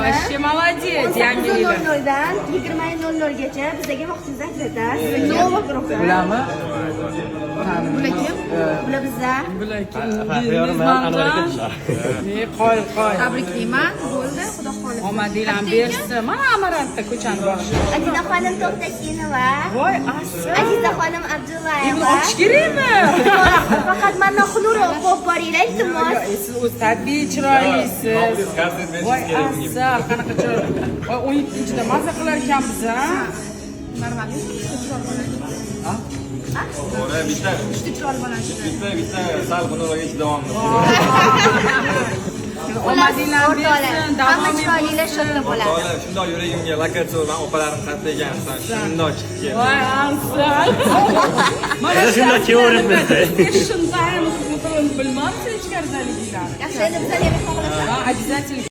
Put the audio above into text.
Вообще молодец, yangi yil. 18:00 dan 20:00 gacha bizaga vaqtingizni ajratasiz. Nova guruhi. Bularmi? Bular kim? Bular biza. Bular kim? Faxriyor man, Anvar aka. Ne, qoyil, qoyil. Tabriklayman. Bo'ldi, xudo xohlasa. Omadinglarni bersin. Mana Amarantda ko'chani boshi. Azizaxonim To'xtashinova. Voy, asl. Azizaxonim Buni Abdullayeva. ochish kerakmi? Faqat mandan xunukroq bo'lib boringlar, iltimos. Siz o'z tabiiy chiroylisiz. Voy, asal, qanaqa chiroyli. Voy, 17-da maza qilar ekanmiz, a? Normal. Uchta chiroyli bola. To'g'ri, bitta Uchta chiroyli bola. bitta sal xunukroq davomli. Omadinglarni O'rtoqlar, bersin, hamma davomiy chiroylilar bo'lsin. shu yerda bo'ladi. O'rtoqlar, shundoq yuragimga lokatsiya, man opalarim qayerda ekan, shundoq chiqib keldi. Voy, asal. Mana Shundoq kelaveribmiz. Shunday bilmabsiz ichkaridaliginglarni. Yaxshi, endi bizlarga mehmon qilasan. Ha, обязательно.